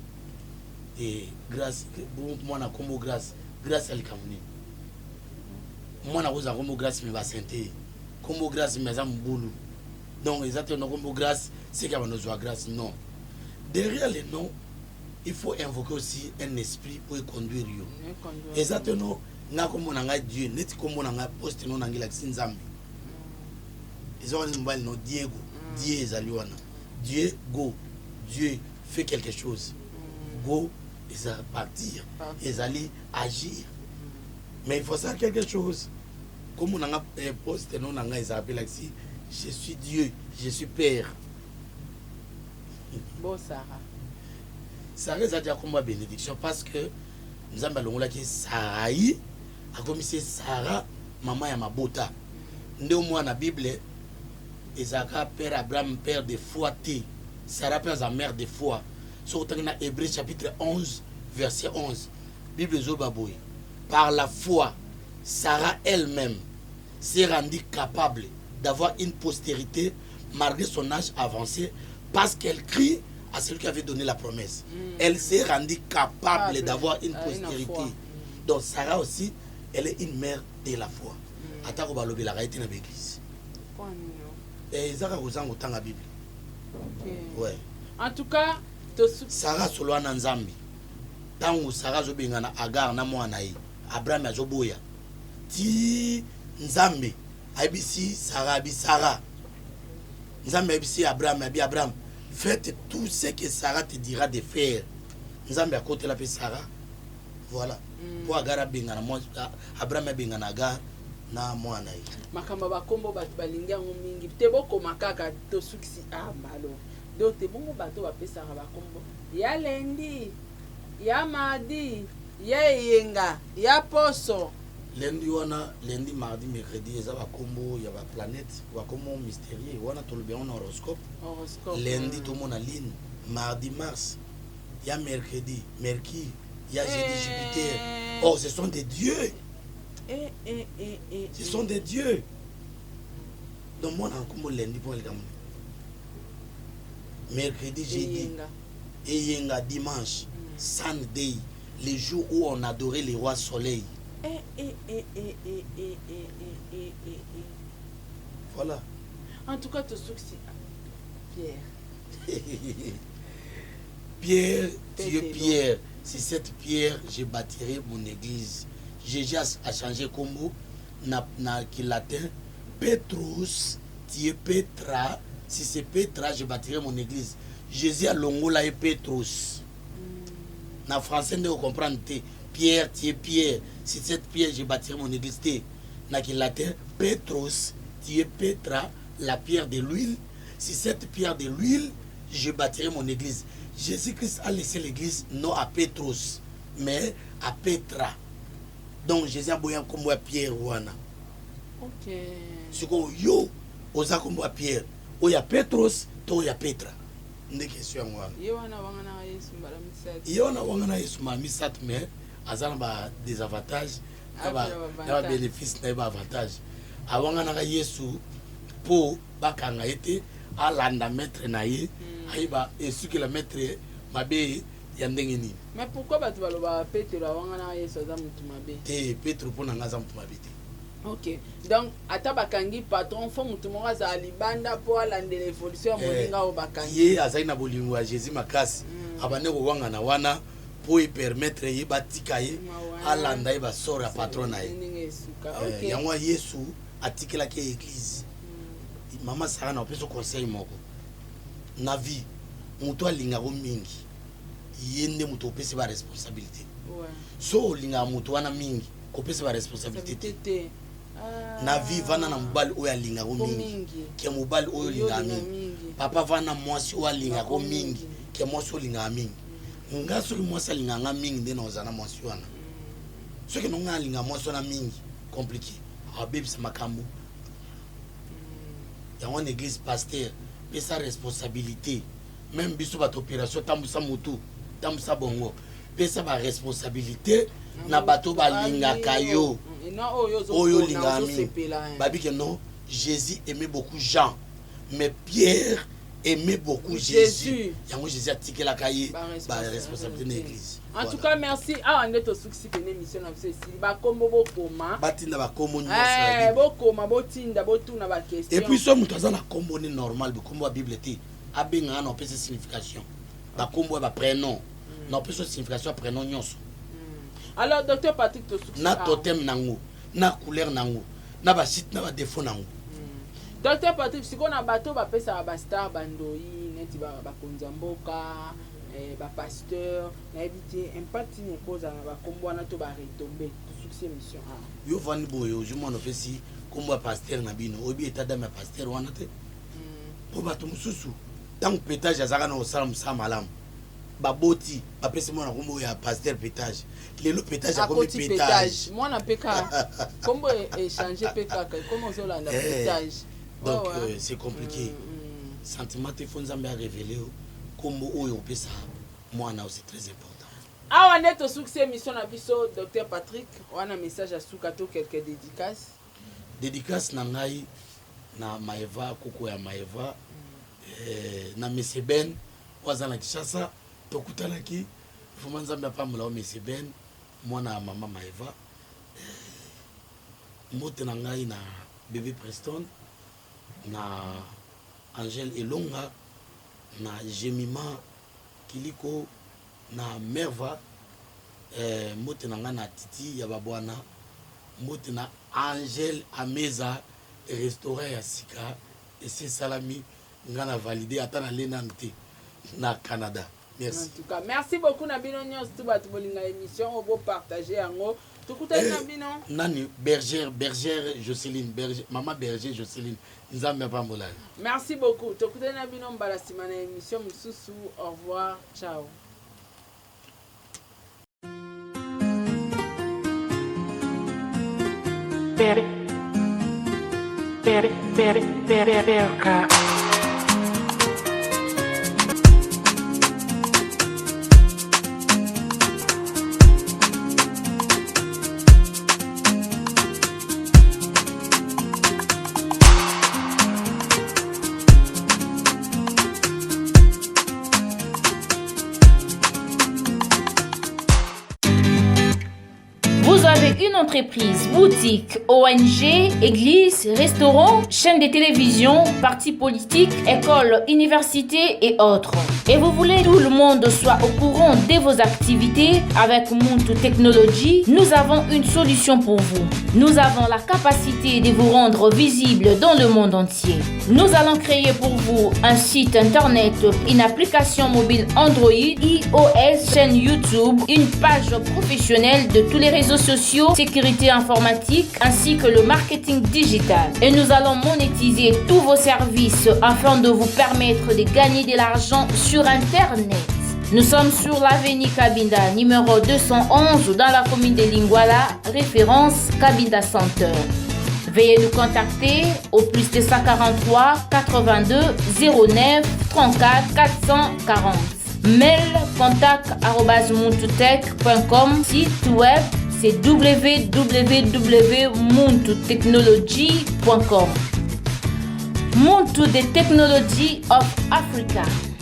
E Grâce, bongo mwana kombo Grâce, Grâce ya likambo nini? Mwana kozala kombo Grâce me basente ye kombo Grâce, me aza mobulu. Donc eza te no kombo Grâce seke abanda ozwa grâce, non. Derrière le nom, il faut invoquer aussi un esprit po econduire yo. Eza te no nga kombo na ngai Dieu, neti kombo na ngai poste no nangi elakisi Nzambe. Eza wana mobali no Diego, Dieu ezali wana, Dieu go, Dieu fait quelque chose, go eza partir, ezali agir, mais il faut ça quelque chose. Kombo na nga poste no na ngai ezala mpe elakisi je suis Dieu, je suis père. Bo Sara? Sara eza dia kombo ya bénédiction, parce que Nzambe alongolaki Sarai, akomisi ye Sara, mama ya mabota. Nde omwana na Bible ezalaka père Abraham, père de foi te, Sara mpe aza mère de foi. Soki otangi na Hébreu chapitre 11 verset 11, Bible ezoba boye: par la foi, Sarah elle-même s'est rendue capable d'avoir une postérité malgré son âge avancé, parce qu'elle crut à celui qui avait donné la promesse. Elle s'est rendue capable Capable. d'avoir une Ah, une postérité. foi. Donc Sarah aussi, elle est une mère de la foi. Atako balobelaka ye te na baeglise. Mpo nini? Eza kaka kozanga kotanga Bible. Ok. Ouais. En tout cas tosuki. Sara asolo wana Nzambe. Ntango Sara azobengana Agar na mwana ye, Abraham azoboya ti Nzambe ayebisi Sara, abi Sara, Nzambe ayebisi Abraham, abi Abraham, faites tout ce que Sara te dira de faire. Nzambe akotela mpe Sara, voilà, mpo Agar abengana Abraham abengana Agar na mwana ye. Makambo ya bakombo, bato balingi yango mingi te. Bokoma kaka. Tosukisi. Ah, malo donc te bongo bato bapesaka bakombo ya lundi, ya mardi, ya eyenga, ya poso. Lundi wana, lundi, mardi, mercredi, eza bakombo ya baplanète, bakombo mystérieux wana tolobi yango na horoscope. Horoscope. Lundi tomona lune, mardi Mars, ya mercredi Mercure, ya jeudi Jupiter. Or ce sont des dieux. Ce sont des dieux. Donc mwana nkombo lundi mpo aleka moni mercredi, jeudi, eyenga, eyenga, dimanche Sunday, le jour où on adorait le roi soleil. Eh. Voilà. En tout cas tosukisi, Pierre. Pierre, tu es Pételo. Pierre. C'est cette pierre, je bâtirai mon église. Jésus a changé kombo na ki latin. Petrus, tu es Petra. Si c'est Petra, je bâtirai mon église. Jésus a longola et Petrus. Na français, nde comprendre te. Pierre, tu es Pierre. Si cette pierre, je bâtirai mon église te. Na ki latin, Petrus, tu es Petra, la pierre de l'huile. Si cette pierre de l'huile, je bâtirai mon église. Jésus-Christ a laissé l'église non à Petrus, mais à Petra. Donc Jésus aboya nkombo ya Pierre wana. Sikoyo yo oza nkombo ya Pierre oyo ya Petros to oyo ya Petra? Nde question yango wana. Ye wana wanganaka Yesu mbala misato. Ye wana wanga na Yesu mbala misato, mais aza na ba désavantage na Ah, na babénéfice na ye, baavantage. Awanganaka Yesu mpo bakanga ye te. alanda maître na ye ayeba esukela maître mabe ya ndenge nini. Mais pourquoi bato balobaka Petelo awanganaka Yesu aza mutu mabe? Te, Petro mpo na nga aza mutu mabe te. Ok, donc ata bakangi patron, fo mutu moko azala libanda mpo alandela évolution ya moninga oyo bakangi. Ye azali na bolingo ya Jésus makasi, abandi kowangana wana mpo epermettre ye batika ye Mawa. alanda ye basort ya patron na ye. Ndenge esuka. Ok. Yango Yesu atikelaki ye église. Mama Sara, na opesa conseil moko na vie: moto alingako mingi, ye nde moto opesi baresponsabilité. So olingaka moto wana mingi, kopesa baresponsabilité te. Te. Ah. Na vie, vanda na mobali oyo alingako Ko mingi mingi. ke mobali oyo Yo olingaka olinga mingi. mingi. Papa, vanda mwasi oyo alingako Ko mingi mingi. ke mwasi oyo olingaka mingi. Nga soki mwasi alingaka nga mingi, nde naozala na mwasi wana. Soki no nga alingaka mwasi wana mingi, compliqué, abebisa makambo yango wana. Église, pasteur, pesa responsabilité. Même biso bato opération, tambwisa motu, tambwisa bongo, pesa baresponsabilité na bato balingaka yo. Na oyo Oyo olingaka mingi. ozosepela. Babike non, Jésus aimait beaucoup Jean, mais Pierre aimait beaucoup Jésus. Jésus. Yango Jésus atikelaka ye baresponsabilité na église. En tout cas, merci. Awa nde tosukisi pene émission na biso, esili. Bakombo bokoma. Batinda bakombo nyonso ya Bible. Bokoma, botinda, botuna baquestion. Et puis so moto aza na kombo ne normal, bikombo ya Bible te, abengaka na opesa signification bakombo ya baprénom, na opesa signification ya prénom nyonso. Alors, docteur Patrick, tosukisi Na awa. totem nango, na couleur nango, na basite, na badefo nango. Docteur Patrick, sikoyo na bato bapesaka bastar bandoi neti bakonzi ya mboka, bapasteur, nayebi te impact nini ekozala na bakombo wana to baretombe. Tosukisi émission awa. Yo vandi boye, ozwi mwana, opesi kombo ya pasteur na bino, oyebi état d'âme ya pasteur wana te. Mpo bato mosusu, ntango pétage azalaka na kosala mosala malamu, baboti bapesi mwana kombo ya pasteur pétage. Lelo pétage akomi Akoti pétage. Pétage mwana mpe kaka kombo échange mpe kaka ekomi ozolanda pétage. Donc Ouais, ouais. c'est compliqué. Sentiment te, fo Nzambe arévéler yo kombo oyo opesa mwana, c'est très important. Awa nde tosukisi émission na biso. Docteur Patrick, wana message ya suka to quelques dédicaces. Dédicace na ngai na Maeva, koko ya Maeva, na Monsieur Ben oyo aza na Kinshasa, tokutanaki. Vraiment, Nzambe apambola yo, Monsieur Ben, mwana ya mama Maeva. Mbote na ngai na bébé Preston, na Angèle Elonga, na Jemima Kiliko, na Merva. Mbote na ngai na Titi ya Babwana. Mbote na Angèle Ameza, restaurant ya sika esi esalami, ngai na valide, ata nale nanu te, na Canada. Merci. En tout cas, merci beaucoup na bino nyonso tu bato bolinga émission oyo, bopartage yango. Tokutani na bino. Nani, bergère, bergère Jocelyne, berger, mama berger Jocelyne, Nzambe apambola yo. Merci beaucoup. Tokutani na bino mbala nsima na émission mosusu. Au revoir, ciao. Per, per, per, per, perca. Vous avez une entreprise, boutique, ONG, église, restaurant, chaîne de télévision, parti politique, école, université et autres. Et vous voulez que tout le monde soit au courant de vos activités? Avec Muntu Technology, nous avons une solution pour vous. Nous avons la capacité de vous rendre visible dans le monde entier. Nous allons créer pour vous un site internet, une application mobile Android, iOS, chaîne YouTube, une page professionnelle de tous les réseaux sociaux, sécurité informatique ainsi que le marketing digital. Et nous allons monétiser tous vos services afin de vous permettre de gagner de l'argent sur Internet. Nous sommes sur l'avenue Kabinda, numéro 211, dans la commune de Lingwala, référence Kabinda Center. Veuillez nous contacter au plus 243 82 09 34 440. Mail contact @muntutech.com. Site web, c'est www.muntutechnology.com. Muntu the technology of Africa.